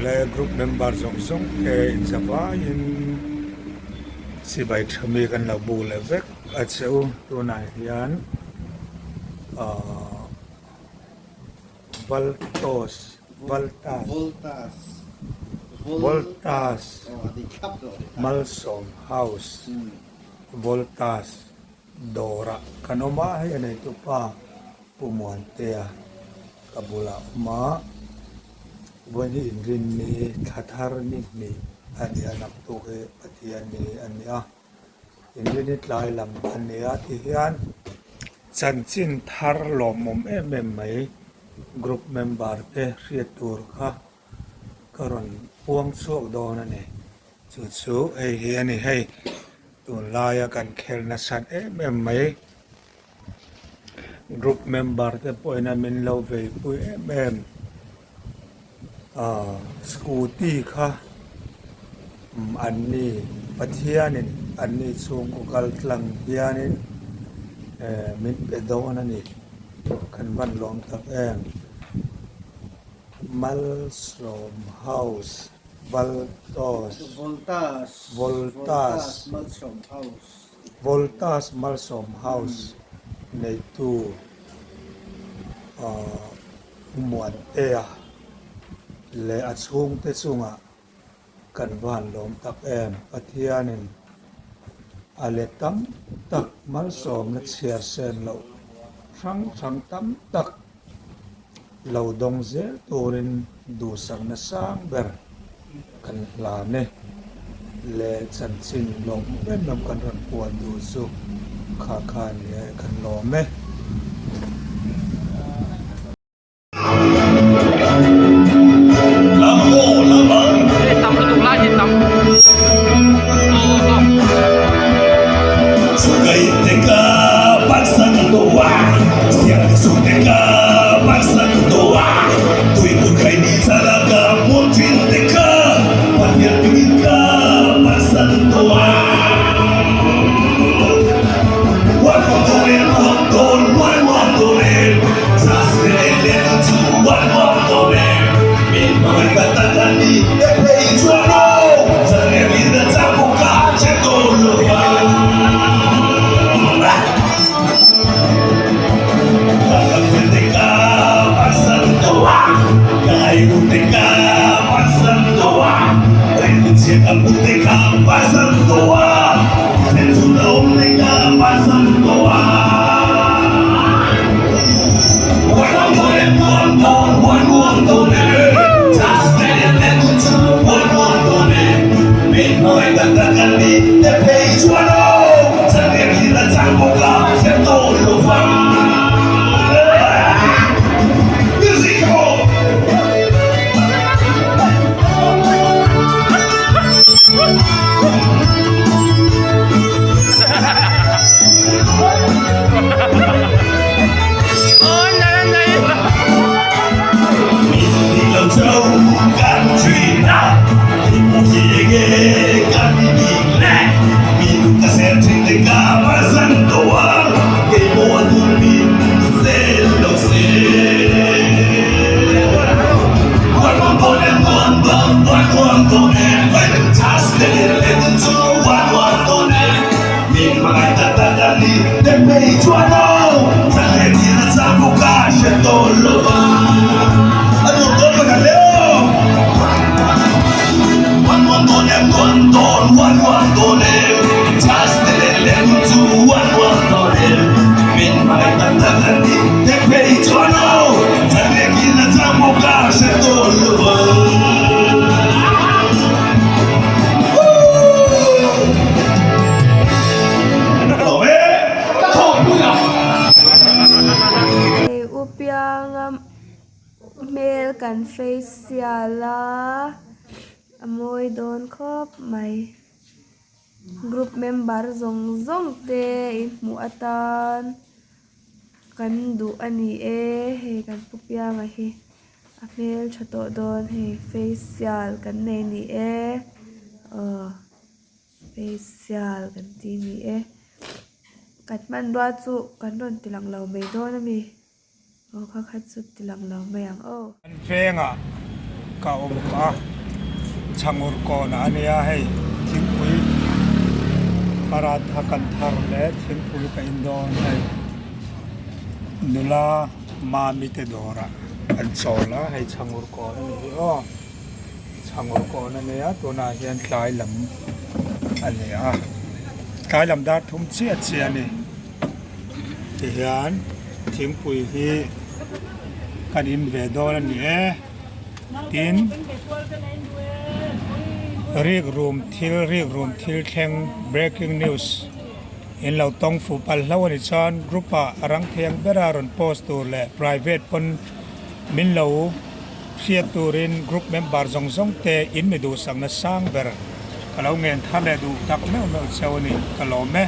Leh group member zawng zawng te inzavaiin chibai tha mi kan lo bu leh vek a che u. Tunah hian ahh Valtos Valtas Voltas Malsawm House Voltas Dawrah kan awm a, hei a neitu pa Pu Muantea ka bulah a awm a, vawiin hi inrinni thla thar ni hnih a ni a, naktuk hi Pathianni a ni a, inrinni tlai lam a ni a tihian chanchin thar lawmawm em em mai group member te hriat tur kha ka rawn puang chhuak dawn a ni. Chu chu hei hi a ni hei tunlaia kan khel nasat em em mai group member te pawhin a min lo vei pui em em ah scooty kha an ni Pathianin an ni chhungkaw kal tlang hianin eh min pe dawn a ni kan van lawm tak em Malsawm House. Valtos Voltas Voltas Malsawm House neitu Pu Muantea leh a chhungte chungah kan van lawm tak em. Pathianin a let tam tak malsawmna chhiar sen loh hrang hrang tam tak Lo dawng zel turin duhsakna sang ber kan hlan e. Leh chanchin lawm em em kan rawn puan duh chu kha kha a ni e, kan lawm e. Hei u pianga hmel kan facial a a mawi dawn khawp mai group member zawng zawng te in hmuh atan kan duh a ni e hei kan pu pianga hi a hmel tha tawh dawn hei facial kan nei a ni e aw. Facial kan ti ni e. Kan hmanrua chu kan rawn ti lang lo mai dawn a mi? Aw kha kha chu ti lang lo mai ang aw. Kan vengah ka awm a. Chhangur kawnah a nia hei thingpui paratha kan thar leh thingpui ka in dawn hei nula mami te dawrah an chawl a hei chhangur kawn a ni hi aw chhangur kawn a nia tunah hian tlai lam a ni a tlai lam dar thum chiah chiah a ni tihian thingpui hi kan in ve dawn a ni e. Tin, rikrum thil rikrum thil thleng breaking news in lo tawng fuh palh hlauh a ni chuan group ah a rang thiang bera rawn post tur leh private pawn min lo hriat turin group member zawng zawng te in mi duhsakna sang ber ka lo ngen thar leh duh tak meuh meuh cheu a ni ka lawm e.